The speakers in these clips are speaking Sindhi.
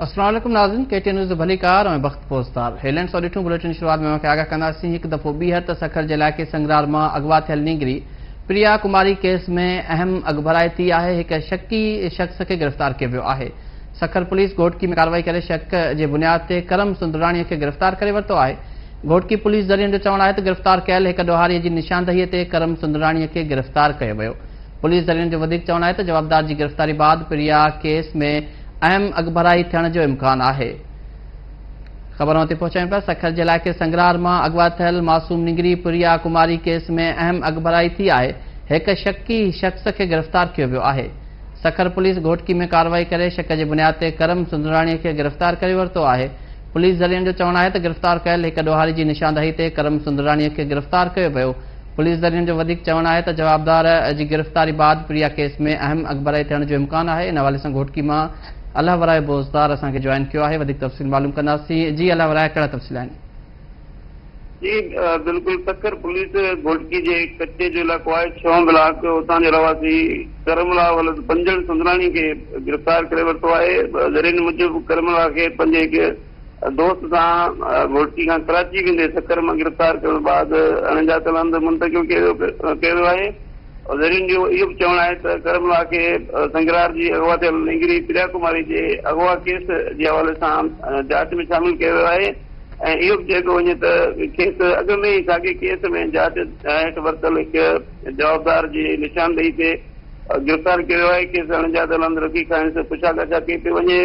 السلام عليڪم ناظرين ڪي ٽي نيوز ڀليڪار ۽ بخت پوزدار هيلينڊ سو ڏٺون بليٽن شروعات ۾ اوهان کي آگاهه ڪنداسين هڪ دفعو ٻيهر ته سکر جي علائقي سنگرار مان اغوا ٿيل نينگري پريا ڪماري ڪيس ۾ اهم اڳڀرائي ٿي آهي هڪ شڪي شخص کي گرفتار ڪيو ويو آهي سکر پوليس گهوٽڪي ۾ ڪارروائي ڪري شڪ جي بنياد تي ڪرم سندراڻي کي گرفتار ڪري ورتو آهي گهوٽڪي پوليس ذريعن جو چوڻ آهي ته گرفتار ڪيل هڪ ڏوهاري جي نشاندهي تي ڪرم سندراڻي کي گرفتار ڪيو ويو پوليس ذريعن جو وڌيڪ چوڻ آهي ته جوابدار جي گرفتاري بعد پريا ڪيس ۾ اهم اڳڀرائي ٿيڻ جو امڪان آهي. خبر اوهان تائين پهچايون پيا سکر جي علائقي سنگرار مان اغوا ٿيل معصوم نينگري پريا ڪماري ڪيس ۾ اهم اڳڀرائي ٿي آهي هڪ شڪي شخص کي گرفتار ڪيو ويو آهي سکر پوليس گهوٽڪي ۾ ڪارروائي ڪري شڪ جي بنياد تي ڪرم سندراڻي کي گرفتار ڪري ورتو آهي پوليس ذريعن جو چوڻ آهي ته گرفتار ڪيل هڪ ڏوهاري جي نشاندهي تي ڪرم سندراڻي کي گرفتار ڪيو ويو پوليس ذريعن جو وڌيڪ چوڻ آهي ته جوابدار جي گرفتاري بعد پريا ڪيس ۾ اهم اڳڀرائي ٿيڻ جو امڪان آهي ان حوالي سان گهوٽڪي مان الله ورايو بوزدار اسان کي جوائن ڪيو آهي وڌيڪ تفصيل معلوم ڪنداسين جي الله ورايا ڪهڙا تفصيل آهن. جي بلڪل سکر پوليس گهوٽڪي جي ڪچي جو علائقو آهي ڇهون بلاڪ اتان جو رهواسي ڪرم الله ولد پنجل سندراڻي کي گرفتار ڪري ورتو آهي ذريعن موجب ڪرم الله کي پنهنجي هڪ دوست سان گهوٽڪي کان ڪراچي ويندي سکر مان گرفتار ڪرڻ بعد اڻڄاتل هنڌ منتقل ڪيو ويو آهي. ذريعن جو اهو به چوڻ آهي ته ڪرم الله کي سنگرار جي اغوا ٿيل نينگري پريا ڪماري جي اغوا ڪيس جي حوالي سان جاچ ۾ شامل ڪيو ويو آهي ۽ اهو به چيو پيو وڃي ته کيس اڳ ۾ ئي ساڳئي ڪيس ۾ جاچ هيٺ ورتل هڪ جوابدار جي نشاندهي تي گرفتار ڪيو ويو آهي، کيس اڻڄاتل هنڌ رکي کانئس پڇا ڳاڇا ڪئي پئي وڃي،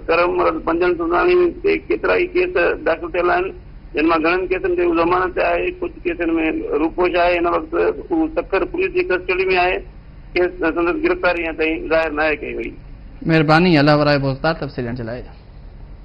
ڪرم مرد پنجن سندراڻي تي ڪيترائي ڪيس داخل ٿيل آهن، جن مان گهڻن ڪيسن تي هو ضمانت تي آهي، ڪجهه ڪيسن ۾ روپوش آهي، هن وقت هو سکر پوليس جي ڪسٽڊي ۾ آهي، کيس سندس گرفتاري اڃا تائين ظاهر ناهي ڪئي وئي. مهرباني الله ورائي بوزدار تفصيل ڏيڻ جي لاء.